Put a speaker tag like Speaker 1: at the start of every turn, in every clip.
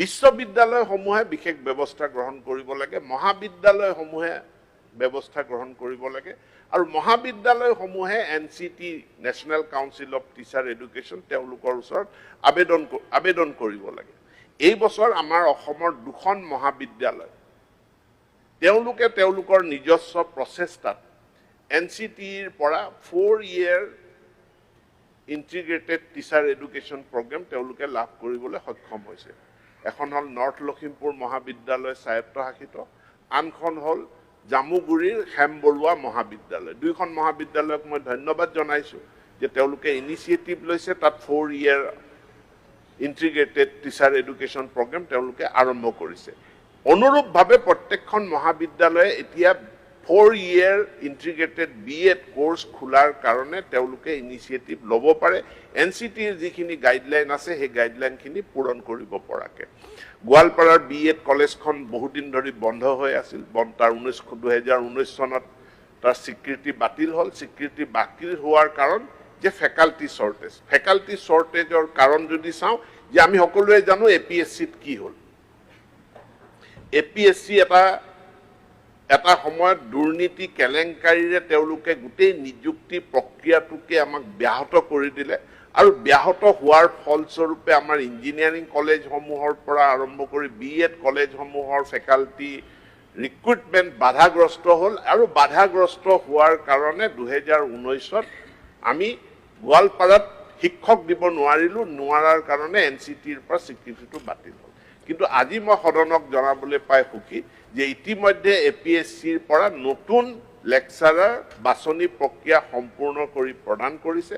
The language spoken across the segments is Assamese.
Speaker 1: বিশ্ববিদ্যালয়সমূহে বিশেষ ব্যৱস্থা গ্ৰহণ কৰিব লাগে, মহাবিদ্যালয়সমূহে ব্যৱস্থা গ্ৰহণ কৰিব লাগে আৰু মহাবিদ্যালয়সমূহে NCT, National Council of Teacher Education, তেওঁলোকৰ ওচৰত আবেদন কৰিব লাগে। এই বছৰ আমাৰ অসমৰ দুখন মহাবিদ্যালয় তেওঁলোকে তেওঁলোকৰ নিজস্ব প্ৰচেষ্টাত এনচিটিৰ পৰা 4 year integrated teacher education program তেওঁলোকে লাভ কৰিবলৈ সক্ষম হৈছে। এখন হ'ল নৰ্থ লখিমপুৰ মহাবিদ্যালয় স্বায়ত্তশাসিত, আনখন হ'ল জামুগুৰিৰ হেম বৰুৱা মহাবিদ্যালয়। দুয়োখন মহাবিদ্যালয়ক মই ধন্যবাদ জনাইছোঁ যে তেওঁলোকে ইনিচিয়েটিভ লৈছে, তাত 4 year integrated teacher education program তেওঁলোকে আৰম্ভ কৰিছে। অনুৰূপভাৱে প্ৰত্যেকখন মহাবিদ্যালয়ে এতিয়া 4 year integrated B.Ed course খোলাৰ কাৰণে তেওঁলোকে ইনিচিয়েটিভ ল'ব পাৰে, এনচিটিৰ যিখিনি গাইডলাইন আছে সেই গাইডলাইনখিনি পূৰণ কৰিব পৰাকে। গোৱালপাৰাৰ বি এড কলেজখন বহুদিন ধৰি বন্ধ হৈ আছিল। তাৰ 2019 চনত তাৰ স্বীকৃতি বাতিল হ'ল। স্বীকৃতি বাতিল হোৱাৰ কাৰণ যে ফেকাল্টি শ্বৰ্টেজ। ফেকাল্টি শ্বৰ্টেজৰ কাৰণ যদি চাওঁ যে আমি সকলোৱে জানো এপিএছচিত কি হ'ল। এপিএছচি এটা সময়ত দুৰ্নীতি কেলেংকাৰীৰে তেওঁলোকে গোটেই নিযুক্তি প্ৰক্ৰিয়াটোকে আমাক ব্যাহত কৰি দিলে আৰু ব্যাহত হোৱাৰ ফলস্বৰূপে আমাৰ ইঞ্জিনিয়াৰিং কলেজসমূহৰ পৰা আৰম্ভ কৰি বি এড কলেজসমূহৰ ফেকাল্টি ৰিক্ৰুটমেণ্ট বাধাগ্ৰস্ত হ'ল আৰু বাধাগ্ৰস্ত হোৱাৰ কাৰণে 2019ত আমি গোৱালপাৰাত শিক্ষক দিব নোৱাৰিলোঁ। নোৱাৰাৰ কাৰণে এনচিটিৰ পৰা স্বীকৃতিটো বাতিল হ'ল। কিন্তু আজি মই সদনক জনাবলৈ পাই সুখী যে ইতিমধ্যে এপিএছচিৰ পৰা নতুন লেকচাৰাৰ বাছনি প্ৰক্ৰিয়া সম্পূৰ্ণ কৰি প্ৰদান কৰিছে।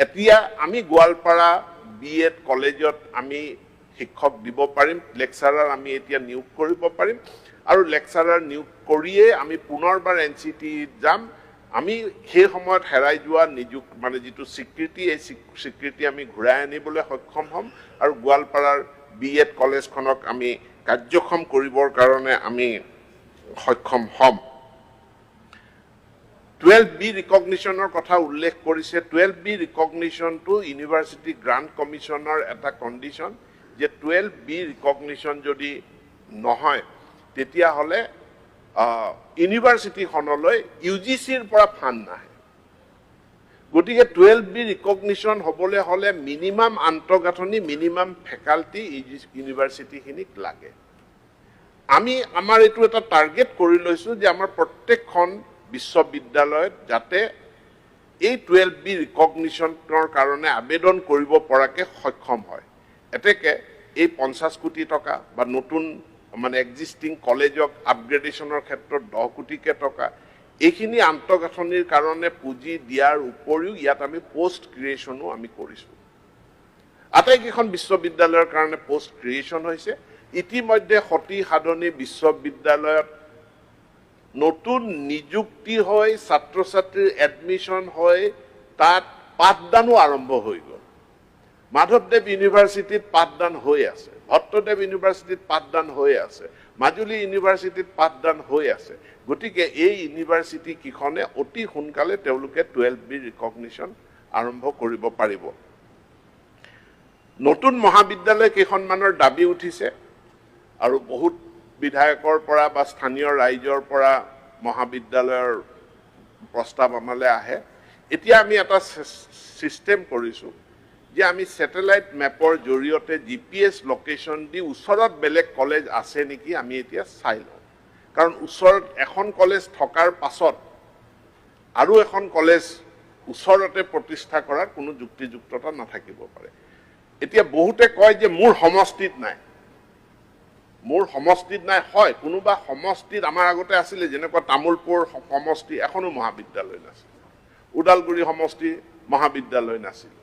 Speaker 1: এতিয়া আমি গোৱালপাৰা বি এড কলেজত আমি শিক্ষক দিব পাৰিম, লেকচাৰাৰ আমি এতিয়া নিয়োগ কৰিব পাৰিম আৰু লেকচাৰাৰ নিয়োগ কৰিয়ে আমি পুনৰবাৰ এনচিটিত যাম। আমি সেই সময়ত হেৰাই যোৱা নিযুক্ত মানে যিটো স্বীকৃতি, এই স্বীকৃতি আমি ঘূৰাই আনিবলৈ সক্ষম হ'ম আৰু গোৱালপাৰাৰ বি এড কলেজখনক আমি কাৰ্যক্ষম কৰিবৰ কাৰণে আমি সক্ষম হ'ম। 12 বি ৰিকগনিশ্যনৰ কথা উল্লেখ কৰিছে। 12 বি ৰিকগনিশ্যনটো ইউনিভাৰ্চিটি গ্ৰাণ্ট কমিশ্যনৰ এটা কণ্ডিশ্যন যে 12 বি ৰিকগনিশ্যন যদি নহয়, তেতিয়াহ'লে ইউনিভাৰ্চিটিখনলৈ ইউজিচিৰ পৰা ফাণ্ড নাহে। গতিকে 12 বি ৰিকগনিশ্যন হ'বলৈ হ'লে মিনিমাম আন্তঃগাঁথনি, মিনিমাম ফেকাল্টি ইউনিভাৰ্চিটিখিনিক লাগে। আমি আমাৰ এইটো এটা টাৰ্গেট কৰি লৈছোঁ যে আমাৰ প্ৰত্যেকখন বিশ্ববিদ্যালয়ত যাতে এই 12 বি ৰিকগনিশ্যনৰ কাৰণে আবেদন কৰিব পৰাকে সক্ষম হয়। এতেকে এই 50 কোটি টকা বা নতুন মানে এক্সিষ্টিং কলেজক আপগ্ৰেডেশ্যনৰ ক্ষেত্ৰত 10 কোটিকে টকা, এইখিনি আন্তঃগাঁথনিৰ কাৰণে পুঁজি দিয়াৰ উপৰিও ইয়াত আমি পষ্ট ক্ৰিয়েশ্যনো আমি কৰিছোঁ। আটাইকেইখন বিশ্ববিদ্যালয়ৰ কাৰণে পষ্ট ক্ৰিয়েশ্যন হৈছে। ইতিমধ্যে সতী সাধনী বিশ্ববিদ্যালয়ত নতুন নিযুক্তি হৈ, ছাত্ৰ ছাত্ৰীৰ এডমিশ্যন হৈ তাত পাঠদানো আৰম্ভ হৈ গ'ল। মাধৱদেৱ ইউনিভাৰ্চিটিত পাঠদান হৈ আছে, ভট্টদেৱ ইউনিভাৰ্চিটিত পাঠদান হৈ আছে, মাজুলী ইউনিভাৰ্চিটিত পাঠদান হৈ আছে। গতিকে এই ইউনিভাৰ্চিটি কেইখনে অতি সোনকালে তেওঁলোকে 12 বি ৰিকগনিশ্যন আৰম্ভ কৰিব পাৰিব। নতুন মহাবিদ্যালয় কেইখনমানৰ দাবী উঠিছে আৰু বহুত বিধায়কৰ পৰা বা স্থানীয় ৰাইজৰ পৰা মহাবিদ্যালয়ৰ প্ৰস্তাৱ আমালৈ আহে। এতিয়া আমি এটা ছিষ্টেম কৰিছোঁ যে আমি ছেটেলাইট মেপৰ জৰিয়তে জিপিএছ লোকেশ্যন দি ওচৰত বেলেগ কলেজ আছে নেকি আমি এতিয়া চাই লওঁ। কাৰণ ওচৰত এখন কলেজ থকাৰ পাছত আৰু এখন কলেজ ওচৰতে প্ৰতিষ্ঠা কৰাৰ কোনো যুক্তিযুক্ততা নাথাকিব পাৰে। এতিয়া বহুতে কয় যে মোৰ সমষ্টিত নাই, মোৰ সমষ্টিত নাই। হয়, কোনোবা সমষ্টিত আমাৰ আগতে আছিলে, যেনেকুৱা তামোলপুৰ সমষ্টি এখনো মহাবিদ্যালয় নাছিল, ওদালগুৰি সমষ্টি মহাবিদ্যালয় নাছিল।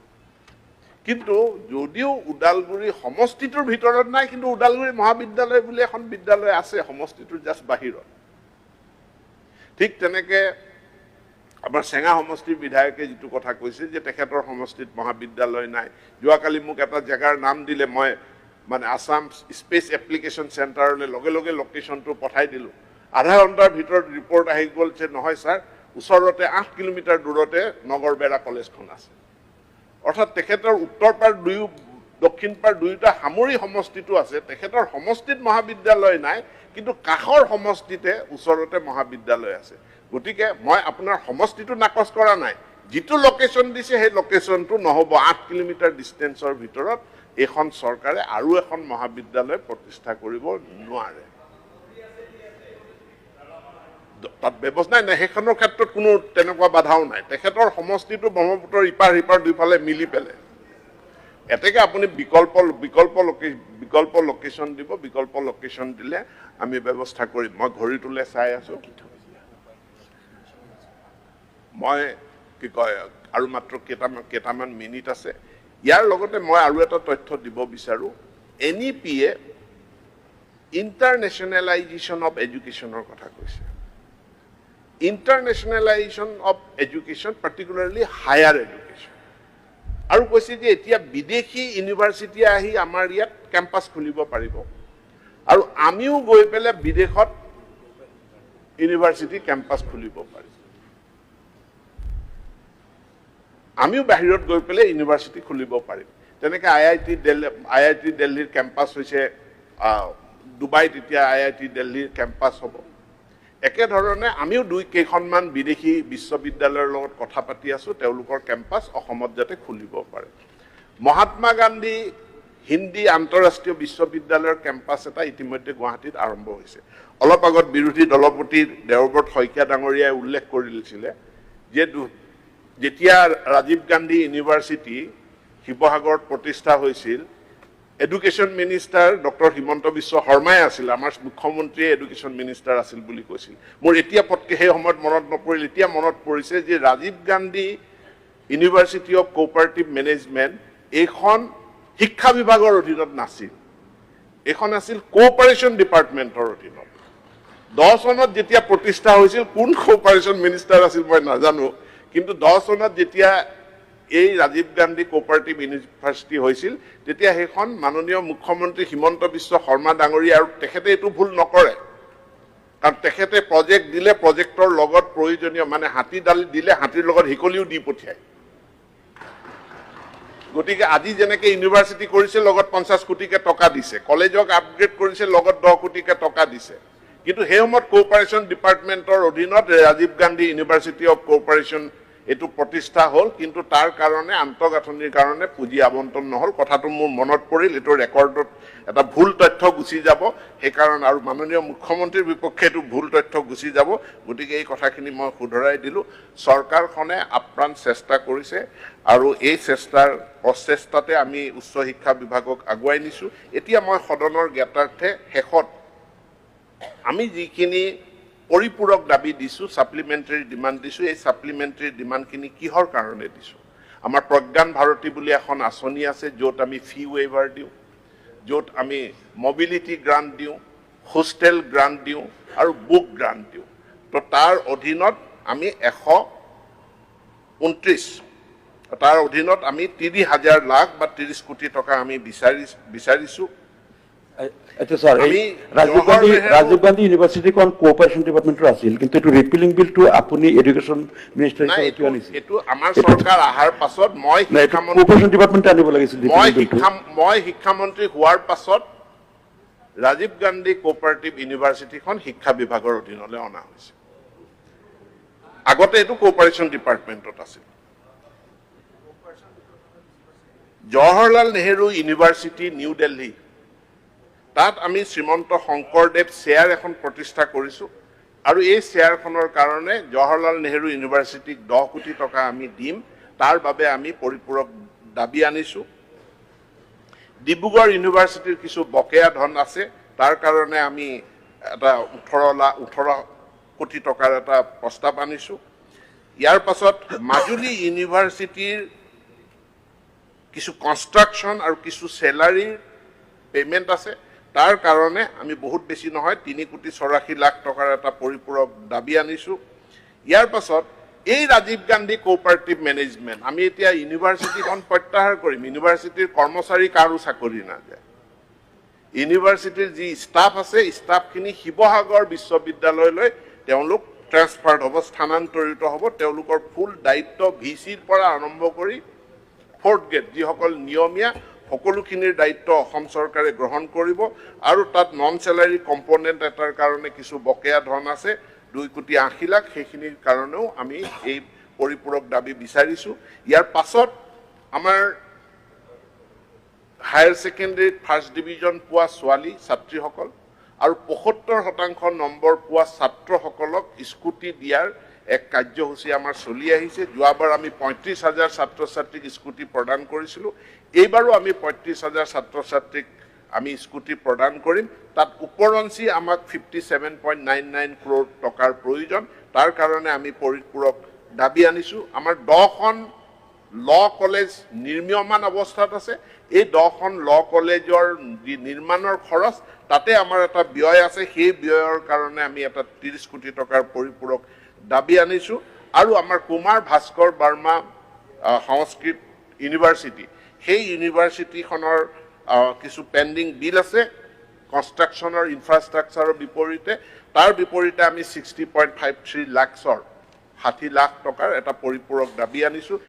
Speaker 1: কিন্তু যদিও ওদালগুৰি সমষ্টিটোৰ ভিতৰত নাই, কিন্তু ওদালগুৰি মহাবিদ্যালয় বুলি এখন বিদ্যালয় আছে সমষ্টিটোৰ জাষ্ট বাহিৰত। ঠিক তেনেকে আমাৰ চেঙা সমষ্টিৰ বিধায়কে যিটো কথা কৈছে যে তেখেতৰ সমষ্টিত মহাবিদ্যালয় নাই। যোৱাকালি মোক এটা জেগাৰ নাম দিলে, মই মানে আছাম স্পেচ এপ্লিকেশ্যন চেণ্টাৰলৈ লগে লগে লোকেশ্যনটো পঠাই দিলোঁ। আধা ঘণ্টাৰ ভিতৰত ৰিপৰ্ট আহি গ'ল যে নহয় ছাৰ, ওচৰতে 8 কিলোমিটাৰ দূৰতে নগৰবেৰা কলেজখন আছে। অৰ্থাৎ তেখেতৰ উত্তৰ পাৰ দুয়ো দক্ষিণ পাৰ দুয়োটা সামৰি সমষ্টিটো আছে, তেখেতৰ সমষ্টিত মহাবিদ্যালয় নাই, কিন্তু কাষৰ সমষ্টিতে ওচৰতে মহাবিদ্যালয় আছে। গতিকে মই আপোনাৰ সমষ্টিটো নাকচ কৰা নাই, যিটো লোকেশ্যন দিছে সেই লোকেশ্যনটো নহ'ব। 8 কিলোমিটাৰ ডিষ্টেঞ্চৰ ভিতৰত এইখন চৰকাৰে আৰু এখন মহাবিদ্যালয় প্ৰতিষ্ঠা কৰিব নোৱাৰে। তাত ব্যৱস্থা নাই, সেইখনৰ ক্ষেত্ৰত কোনো তেনেকুৱা বাধাও নাই। তেখেতৰ সমষ্টিটো ব্ৰহ্মপুত্ৰৰ ইপাৰ সিপাৰ দুইফালে মিলি পেলাই। এতেকে আপুনি বিকল্প বিকল্প বিকল্প লোকেশ্যন দিব, বিকল্প লোকেশ্যন দিলে আমি ব্যৱস্থা কৰিম। মই ঘড়ীটোলৈ চাই আছোঁ, মই কি কয় আৰু মাত্ৰ কেইটামান মিনিট আছে। ইয়াৰ লগতে মই আৰু এটা তথ্য দিব বিচাৰোঁ। এন ই পিয়ে ইণ্টাৰনেশ্যনেলাইজেশ্যন অফ এডুকেশ্যনৰ কথা কৈছে। Internationalization of education, particularly higher education, আৰু কৈছে যে এতিয়া বিদেশী ইউনিভাৰ্চিটিয়ে আহি আমাৰ ইয়াত কেম্পাছ খুলিব পাৰিব আৰু আমিও গৈ পেলাই বিদেশত ইউনিভাৰ্চিটি কেম্পাছ খুলিব পাৰিম, আমিও বাহিৰত গৈ পেলাই ইউনিভাৰ্চিটি খুলিব পাৰিম। তেনেকৈ আই I T দিল্লীৰ কেম্পাছ হৈছে ডুবাইত, এতিয়া আই I T দিল্লীৰ কেম্পাছ হ'ব। একেধৰণে আমিও কেইখনমান বিদেশী বিশ্ববিদ্যালয়ৰ লগত কথা পাতি আছোঁ, তেওঁলোকৰ কেম্পাছ অসমত যাতে খুলিব পাৰে। মহাত্মা গান্ধী হিন্দী আন্তঃৰাষ্ট্ৰীয় বিশ্ববিদ্যালয়ৰ কেম্পাছ এটা ইতিমধ্যে গুৱাহাটীত আৰম্ভ হৈছে। অলপ আগত বিৰোধী দলপতি দেৱব্ৰত শইকীয়া ডাঙৰীয়াই উল্লেখ কৰিছিলে যে যেতিয়া ৰাজীৱ গান্ধী ইউনিভাৰ্চিটি শিৱসাগৰত প্ৰতিষ্ঠা হৈছিল, education minister doctor Himanta Biswa শৰ্মাই আছিল, আমাৰ মুখ্যমন্ত্ৰীয়ে এডুকেশ্যন মিনিষ্টাৰ আছিল বুলি কৈছিল। মোৰ এতিয়া পটকে সেই সময়ত মনত নপৰিল, এতিয়া মনত পৰিছে যে Rajiv Gandhi university of cooperative management এইখন শিক্ষা বিভাগৰ অধীনত নাছিল, এইখন আছিল কোঅপাৰেশ্যন ডিপাৰ্টমেণ্টৰ অধীনত। 10 চনত যেতিয়া প্ৰতিষ্ঠা হৈছিল, কোন কোঅপাৰেশ্যন মিনিষ্টাৰ আছিল মই নাজানো, কিন্তু 10 চনত যেতিয়া এই ৰাজীৱ গান্ধী কোঅপাৰেটিভ ইউনিভাৰ্চিটি হৈছিল, তেতিয়া সেইখন মাননীয় মুখ্যমন্ত্ৰী হিমন্ত বিশ্ব শৰ্মা ডাঙৰীয়া, আৰু তেখেতে এইটো ভুল নকৰে, কাৰণ তেখেতে প্ৰজেক্ট দিলে প্ৰজেক্টৰ লগত প্ৰয়োজনীয়, মানে হাতীডাল দিলে হাতীৰ লগত শিকলিও দি পঠিয়ায়। গতিকে আজি যেনেকৈ ইউনিভাৰ্চিটি কৰিছে লগত 50 কোটিকে টকা দিছে, কলেজক আপগ্ৰেড কৰিছে লগত 10 কোটিকে টকা দিছে, কিন্তু সেই সময়ত কোঅপাৰেশ্যন ডিপাৰ্টমেণ্টৰ অধীনত Rajiv Gandhi university of cooperation এইটো প্ৰতিষ্ঠা হ'ল, কিন্তু তাৰ কাৰণে আন্তঃগাঁথনিৰ কাৰণে পুঁজি আবণ্টন নহ'ল। কথাটো মোৰ মনত পৰিল, এইটো ৰেকৰ্ডত এটা ভুল তথ্য গুচি যাব, সেইকাৰণে আৰু মাননীয় মুখ্যমন্ত্ৰীৰ বিপক্ষে এইটো ভুল তথ্য গুচি যাব, গতিকে এই কথাখিনি মই শুধৰাই দিলোঁ। চৰকাৰখনে আপ্ৰাণ চেষ্টা কৰিছে আৰু এই চেষ্টাৰ প্ৰচেষ্টাতে আমি উচ্চ শিক্ষা বিভাগক আগুৱাই নিছোঁ। এতিয়া মই সদনৰ জ্ঞাতাৰ্থে শেষত আমি যিখিনি পৰিপূৰক দাবী দিছোঁ, ছাপ্লিমেণ্টেৰী ডিমাণ্ড দিছোঁ, এই ছাপ্লিমেণ্টেৰী ডিমাণ্ডখিনি কিহৰ কাৰণে দিছোঁ? আমাৰ প্ৰজ্ঞান ভাৰতী বুলি এখন আঁচনি আছে, য'ত আমি ফি ৱেইভাৰ দিওঁ, য'ত আমি মবিলিটি গ্ৰাণ্ট দিওঁ, হোষ্টেল গ্ৰাণ্ট দিওঁ আৰু বুক গ্ৰাণ্ট দিওঁ। তো তাৰ অধীনত আমি 129, তাৰ অধীনত আমি 30,000 লাখ বা 30 কোটি টকা আমি বিচাৰিছোঁ।
Speaker 2: আচ্ছা স্যাৰ, এই ৰাজীৱ গান্ধী ইউনিভাৰ্চিটিখন কোঅপাৰেশ্যন ডিপাৰ্টমেণ্টৰ আছিল, কিন্তু এইটো ৰিপিলিং বিলটো আপুনি এডুকেশ্যন মিনিষ্টাৰ হিচাপে কিয় আনিছে?
Speaker 1: এইটো আমাৰ চৰকাৰ অহাৰ পাছত মই
Speaker 2: কোঅপাৰেশ্যন ডিপাৰ্টমেণ্টে আনিব লাগিছিল।
Speaker 1: মই শিক্ষামন্ত্ৰী হোৱাৰ পাছত ৰাজীৱ গান্ধী কোঅপাৰেটিভ ইউনিভাৰ্চিটিখন শিক্ষা বিভাগৰ অধীনলৈ অনা হৈছে। আগতে এইটো কোঅপাৰেশ্যন ডিপাৰ্টমেণ্টত আছিল। জৱাহৰলাল নেহেৰু ইউনিভাৰ্চিটি নিউ দিল্লী, তাত আমি শ্ৰীমন্ত শংকৰদেৱ চেয়াৰ এখন প্ৰতিষ্ঠা কৰিছোঁ আৰু এই চেয়াৰখনৰ কাৰণে জৱাহৰলাল নেহেৰু ইউনিভাৰ্চিটিক 10 কোটি টকা আমি দিম, তাৰ বাবে আমি পৰিপূৰক দাবী আনিছোঁ। ডিব্ৰুগড় ইউনিভাৰ্চিটিৰ কিছু বকেয়া ধন আছে, তাৰ কাৰণে আমি এটা 18 কোটি টকাৰ এটা প্ৰস্তাৱ আনিছোঁ। ইয়াৰ পাছত মাজুলী ইউনিভাৰ্চিটিৰ কিছু কনষ্ট্ৰাকশ্যন আৰু কিছু চেলাৰীৰ পে'মেণ্ট আছে, তাৰ কাৰণে আমি বহুত বেছি নহয় 3,84,00,000 টকাৰ এটা পৰিপূৰক দাবী আনিছোঁ। ইয়াৰ পাছত এই ৰাজীৱ গান্ধী কোঅপাৰেটিভ মেনেজমেণ্ট, আমি এতিয়া ইউনিভাৰ্চিটিখন প্ৰত্যাহাৰ কৰিম, ইউনিভাৰ্চিটিৰ কৰ্মচাৰী কাৰো চাকৰি নাযায়, ইউনিভাৰ্চিটিৰ যি ষ্টাফ আছে ষ্টাফখিনি শিৱসাগৰ বিশ্ববিদ্যালয়লৈ তেওঁলোক ট্ৰেন্সফাৰ্ড হ'ব, স্থানান্তৰিত হ'ব। তেওঁলোকৰ ফুল দায়িত্ব ভি চিৰ পৰা আৰম্ভ কৰি ফ'ৰ্থ গ্ৰেড যিসকল নিয়মীয়া সকলোখিনিৰ দায়িত্ব অসম চৰকাৰে গ্ৰহণ কৰিব। আৰু তাত নন চেলাৰী কম্পনেণ্ট এটাৰ কাৰণে কিছু বকেয়া ধন আছে, 2 কোটি 80 লাখ, সেইখিনিৰ কাৰণেও আমি এই পৰিপূৰক দাবী বিচাৰিছোঁ। ইয়াৰ পাছত আমাৰ হায়াৰ ছেকেণ্ডেৰীত ফাৰ্ষ্ট ডিভিজন পোৱা ছোৱালী ছাত্ৰীসকল আৰু 75% নম্বৰ পোৱা ছাত্ৰসকলক স্কুটি দিয়াৰ এক কাৰ্যসূচী আমাৰ চলি আহিছে। যোৱাবাৰ আমি 35 হাজাৰ ছাত্ৰ ছাত্ৰীক স্কুটি প্ৰদান কৰিছিলোঁ। এইবাৰো আমি 35 হাজাৰ ছাত্ৰ ছাত্ৰীক আমি স্কুটি প্ৰদান কৰিম। তাত ওপৰঞ্চি আমাক 57.99 ক্ৰ'ৰ টকাৰ প্ৰয়োজন। তাৰ কাৰণে আমি পৰিপূৰক দাবী আনিছোঁ। আমাৰ 10খন ল কলেজ নিৰ্মীয়মান অৱস্থাত আছে। এই 10খন ল কলেজৰ যি নিৰ্মাণৰ খৰচ, তাতে আমাৰ এটা ব্যয় আছে। সেই ব্যয়ৰ কাৰণে আমি এটা 30 কোটি টকাৰ পৰিপূৰক দাবী আনিছোঁ। আৰু আমাৰ কুমাৰ ভাস্কৰ বাৰ্মা সংস্কৃত ইউনিভাৰ্চিটি, সেই ইউনিভাৰ্চিটিখনৰ কিছু পেণ্ডিং বিল আছে কনষ্ট্ৰাকশ্যনৰ ইনফ্ৰাষ্ট্ৰাকচাৰৰ বিপৰীতে। তাৰ বিপৰীতে আমি 60.53 লাখছৰ, 60 লাখ টকাৰ এটা পৰিপূৰক দাবী আনিছোঁ।